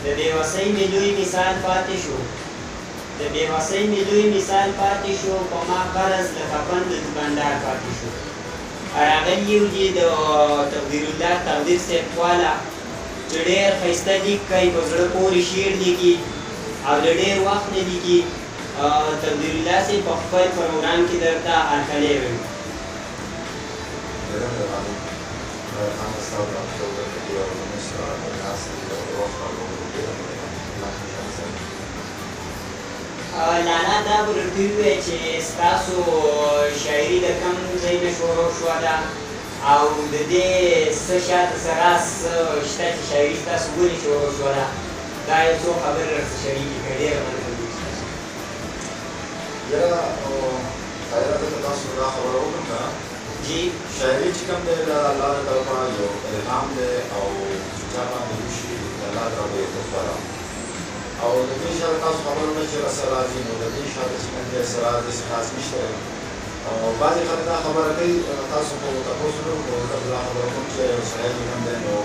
د بې وسۍ مې لوی مثال پاتې شو. د بې وسۍ مې لوی مثال پاتې شو، په ما قرض د کفن د دوکاندار پاتې شو. راغلي یو دي د تقدیر الله تقدیر صاحب خواله چې ډېر ښایسته لیک کوي، په زړه پورې شعر لیکي او له ډېر وخت نه لیکي. تقدیر الله صاحب په خپل پروګرام کې درته هرکلی ویم. ډېره مهرباني خان ستا د خپل درته او زموږ سره د ناستې د وخت راکولو ډېره مهرباني. الله خوشحاله ساتي. لالا، دا به درته ووایه چې ستاسو شاعري د کوم ځای نه شروع شوه ده او د دې څه شاته څه راز څه شته چې شاعري ستاسو ولې شروع شوه ده؟ دا یو څو خبرې راڅخه شریکې کړئ، ډېره مننه به وي ستاسو. یاره خیره، زه که تاسو دا خبره وکړم که نه، شاعري چې کوم دی، دا د الله له طرفه یو الهام دی او چې چا باندې وشي، د الله طرفه یو تحفه ده. او د دې شاته تاسو خبره وکړه چې څه راز وي، نو د دې شاته چې کوم دی، څه راز داسې خاص نشته دی. او بعضې خلک دا خبره کوي، تاسو خو تپوس نه وکړو، زه دا خبره کوم چې یو سړی چې کوم دی، نو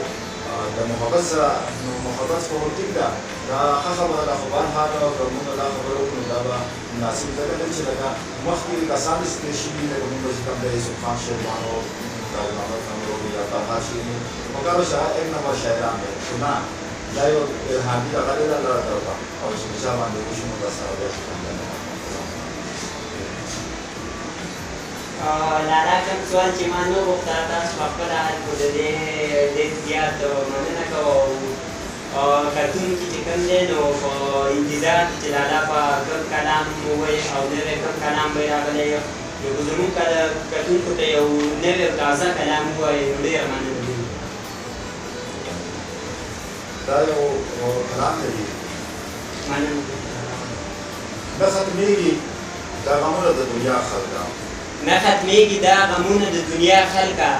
د محبت سره، نو محبت خو ټیک ده، دا ښه خبره ده، خو بهرحال که موږ دا خبره وکړو، نو دا به مناسب ځکه نه وي چې لکه مخکې کسان داسې تېر شوي، لکه موږ به چې کوم دی یوسف خان شیروانو، تاج محمد خان ورور یا فرهاد شیریني، پکار و چې هغه ایک نمبر شاعران دی، خو نه، دا یو الهامي دغه دی د الله له طرفه او چې په چا باندې وشي، نو بس هغه بیا چې کوم دی، نو لالا، کوم سوال چې ما نه غوښته، تاسو په خپله حل کړو. د دې ډېر زیات مننه کوم او کتونکي چې کوم دی، نو په انتظار دي چې لالا په کوم کلام ووایي او نوی کوم کلام به یې راغلی. نو که زموږ کتونکو ته یو نوی او تازه کلام ووایي، نو ډېره مننه به وي. دا یو کلام دی. مننه. نه ختمېږي دا غمونه د دنیا خلکه. نه ختمېږي دا غمونه د دنیا خلکه.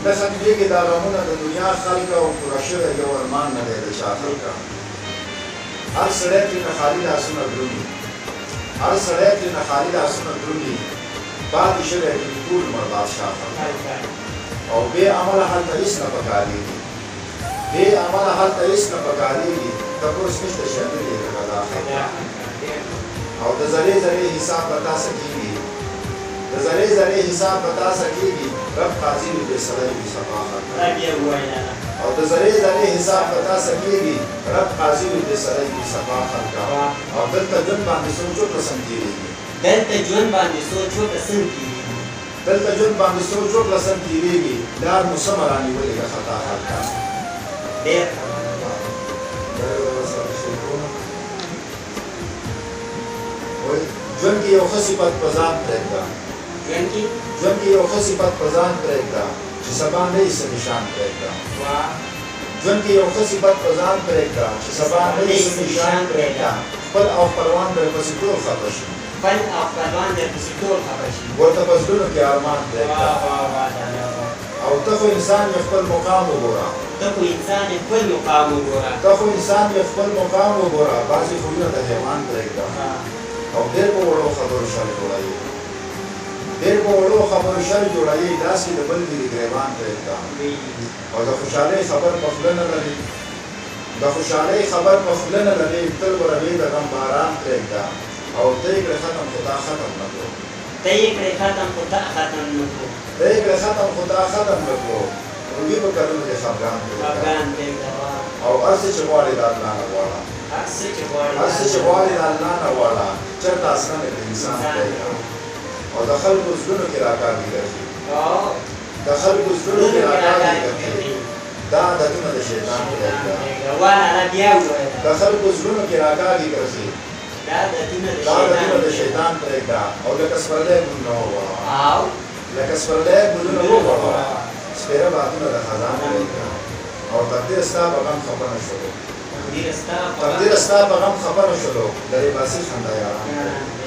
نه ختمېږي دا غمونه د دنیا خلکه او پوره شوی یو ارمان نه دی د چا خلکه. هر سړی ترېنه خالي لاسونه درومي، هر سړی ترېنه خالي لاسونه درومي، پاتې شوی ترې ټول عمر بادشاه خلکه. او بې عمله هلته هېڅ نه پکارېږي، بې عمله هلته هېڅ نه پکارېږي، تپوس نشته چې امیر یې که ګدا خلکه. او د ذرې ذرې حساب به تا څه کېږي، د ذرې ذرې حساب به تا څه کېږي، رب قاضي وي، فیصله یې وي صفا خلکه. دا بیا ووایه لالا. او د ذرې ذرې حساب به تا څه کېږي، رب قاضي وي، فیصله یې وي صفا خلکه. او دلته ژوند باندې سوچ وکړه سم تېرېږي. دلته ژوند باندې سوچ وکړه سم تېرېږي. دلته ژوند باندې سوچ وکړه سم تېرېږي، لار مو سمه رانیولې که خطا خلکه. ډېر ښه. دا یو دغه سره شریکونه وایي: ژوند کې یو ښه صفت په ځان پرېږده. ژوند کې ژوند کې یو ښه صفت په ځان پرېږده چې سبا نه یې څه نشان پرېږده. ژوند کې یو ښه صفت په ځان پرېږده چې سبا نه یې څه نشان پرېږده، خپل او خپلوان درپسې ټول خفه شي. خپل او خپلوان درپسې ټول خفه شي. ورته په زړونو کې ارمان پرېږده. واه واه واه لالا واه. او ته خو انسان یې، خپل مقام وګوره. ته خو انسان یې، خپل مقام وګوره. ته خو انسان یې، خپل مقام وګوره، بعضې خویونه د حیوان پرېږده. او ډېر په وړو خبرو شر جوړوي، ډېر په وړو خبرو شر جوړوي، لاس کې د بل ویلي ګریوان پرېږده. او د خوشحالۍ خبر په خوله نه لري، د خوشحالۍ خبر په خوله نه لري، تل وروي د غم باران پرېږده. او ته یې کړې ختم، خو تا ختم نه کړو. ته یې کړې ختم، خو تا ختم نه کړو. ته یې کړې ختم، خو تا ختم نه کړو، روي په کلونو دې خفګان پرېږده. خفګان پرېږده، واه. او هر څه چې غواړې د الله نه غواړه. هر څه چې غواړې هر څه چې غواړې د الله نه غواړه، چېرته اصلا د انسان پرېږده. او د خلکو زړونو کې راکاږي ګرځي، د خلکو زړونو کې راکاږي ګرځي، دا عادتونه د شیطان پرېږده. واه لالا، بیا ووایه. د خلکو زړونو کې راکاږي ګرځي، دا عادتونه د دا عادتونه د شیطان. شیطان پرېږده. او لکه سپرلی ګلونه وغوړوه، او لکه سپرلی ګلونه وغوړوه، سپېره بادونه د خزان پرېږده. او تقدیر ستا په غم خفه نه شولو، تقدیر ستا په تقدیر ستا په غم خفه نه شولو، لرې باسي خندا یاران پرېږده.